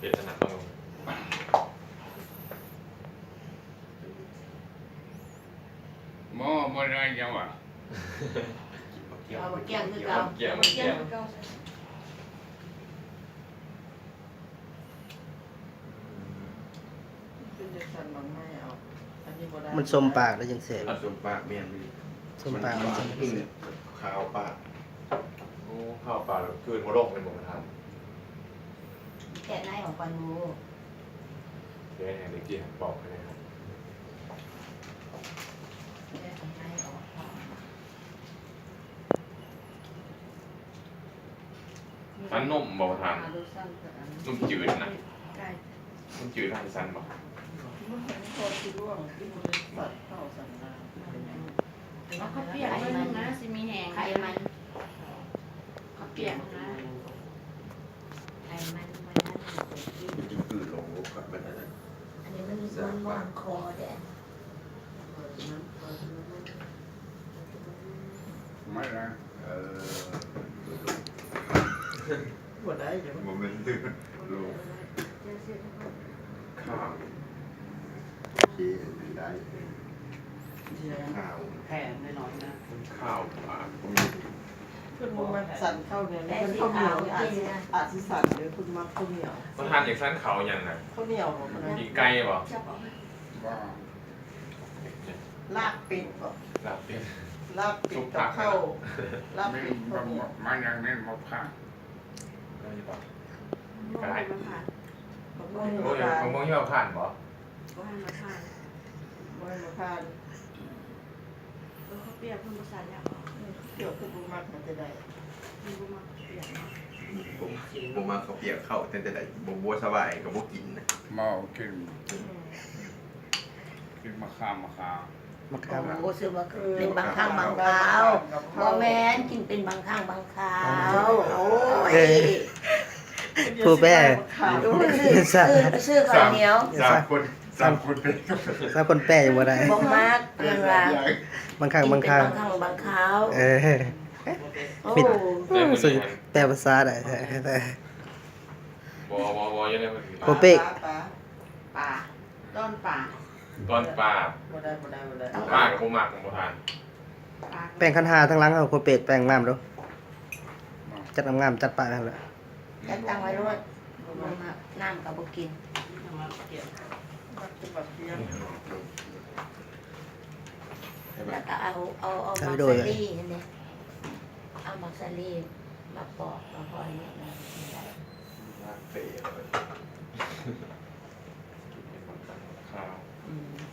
ເຮັດອັນນັ້ນເບິ່ງ ໝໍບໍ່ໄດ້ຫຍັງຫວາ? ເອົາໝາກກ້ຽງຄືເກົ່າ ເອົາໝາກກ້ຽງຄືເກົ່າ. ເປັນຈັ່ງຊັ້ນ ໝາກໄມ້ເອົາ ອັນນີ້ບໍ່ໄດ້ ມັນສົມປາກແລ້ວຈັ່ງແຊບ. ມັນສົມປາກ ແມ່ນຢູ່. ສົມປາກ ມັນ ມັນ ມັນຄາວປາກ. ໂອ້ ຄາວປາກແລ້ວກືນບໍ່ລົງແມ່ນບໍ່ປະທານ? ແກະໃນອອກກ່ອນໝູ. ແກະໃຫ້ໄດ້ກິນປອກໃຫ້ແດ່. ແກະໃນອອກກ່ອນ. ສັນນົມບໍ່ປະທານ? ນົມຈືດນະ. ນົມຈືດໃຫ້ສັນບໍ່? ເອົາເຂົ້າປຽກໜ້ອຍໜຶ່ງນະ ຊິມີແຮງ. ໄຂມັນ ເຂົ້າປຽກນະ ໄຂມັນ ມັນຊິກືນລົງ ອັນນີ້ມັນ ມັນ ມັນຄອແດ່. ມາລະ ເອີ ບໍ່ໄດ້ເດ້ ບໍ່ແມ່ນ ລູກ ຂ້າວ ໂອເຄ ໄດ້ ຂ້າວ ແຜ່ນນ້ອຍໆນະ ຂ້າວ ອາ ເພິ່ນບໍ່ມັກສັນເຂົ້າໜຽວ ຄັນເຂົ້າໜຽວອາດຊິ ອາດຊິສັນເດີ ເພິ່ນມັກເຂົ້າໜຽວ. ປະທານຢາກສັນເຂົ້າຫຍັງນະ? ເຂົ້າໜຽວບໍ່? ປີ້ງໄກ່ບໍ່? ບໍ່. ລາບເປັດບໍ? ລາບເປັດ ລາບເປັດກັບເຂົ້າ ລາບເປັດກັບເຂົ້າ. ມາຢ່າງນັ້ນບໍ່ຜ່ານ. ກໍໄດ້ ບໍ່ໃຫ້ມາຜ່ານ. ໂອ້ຍ ບັກມ່ວງ ບັກມ່ວງ ບໍ່ຜ່ານບໍ? ບໍ່ໃຫ້ມາຜ່ານ ບໍ່ໃຫ້ມາຜ່ານ. ເອີ ເຂົ້າປຽກເພິ່ນບໍ່ໃສ່ແລ້ວ. ເອີ ເຂົ້າປຽກເພິ່ນບໍ່ມັກ ມັນຈະໄດ້ ເພິ່ນບໍ່ມັກເຂົ້າປຽກເນາະ. ບໍ່ ບໍ່ມັກເຂົ້າປຽກ ເຂົ້າແຕ່ໃດ ບໍ່ ບໍ່ສະບາຍກໍບໍ່ກິນນະ. ບໍ່ກິນ. ອືມ ກິນມະຂາມ ມະຂາມ ມະຂາມ. ໂອ້ ຊື່ວ່າ ເອີ ເປັນບາງຄັ້ງບາງຄາວ. ບໍ່ແມ່ນ ກິນເປັນບາງຄັ້ງບາງຄາວ. ໂອ້ຍ ເອີ ຜູ້ແປ ຊື້ ຊື້ ຊື້ເຂົ້າໜຽວ. ສາມຄົນ ສາມຄົນແປ ສາມຄົນແປຍັງບໍ່ໄດ້. ບໍ່ມັກ ເພິ່ນວ່າ ບາງຄັ້ງບາງຄາວ ກິນເປັນບາງຄັ້ງບາງຄາວ. ເອີ ໂອ້ ມີ ແປພາສາໄດ້ແທ້. ບໍ່ ບໍ່ ບໍ່ ຢູ່ໃນ ໂຄເປກ ປາ ປາ ຕອນປາ ຕອນປາ. ບໍ່ໄດ້ ບໍ່ໄດ້ ບໍ່ໄດ້. ປາກໍບໍ່ມັກ ບໍ່ທານ. ແປງຄັນຫາທາງຫຼັງເຮົາ ໂຄເປກ ແປງງາມດູ. ຈັດງາມໆ ຈັດປາຫັ້ນແຫຼະ. ຈັດຕັ້ງໄວ້ໂລດ. ບໍ່ມັກ ນ້ຳກໍບໍ່ກິນ. ແລ້ວກໍເອົາ ເອົາ ເອົາໝາກສາລີຫັ້ນເດ້ ເອົາໝາກສາລີມາປອກມາຫ້ອຍນີ້. ອືມ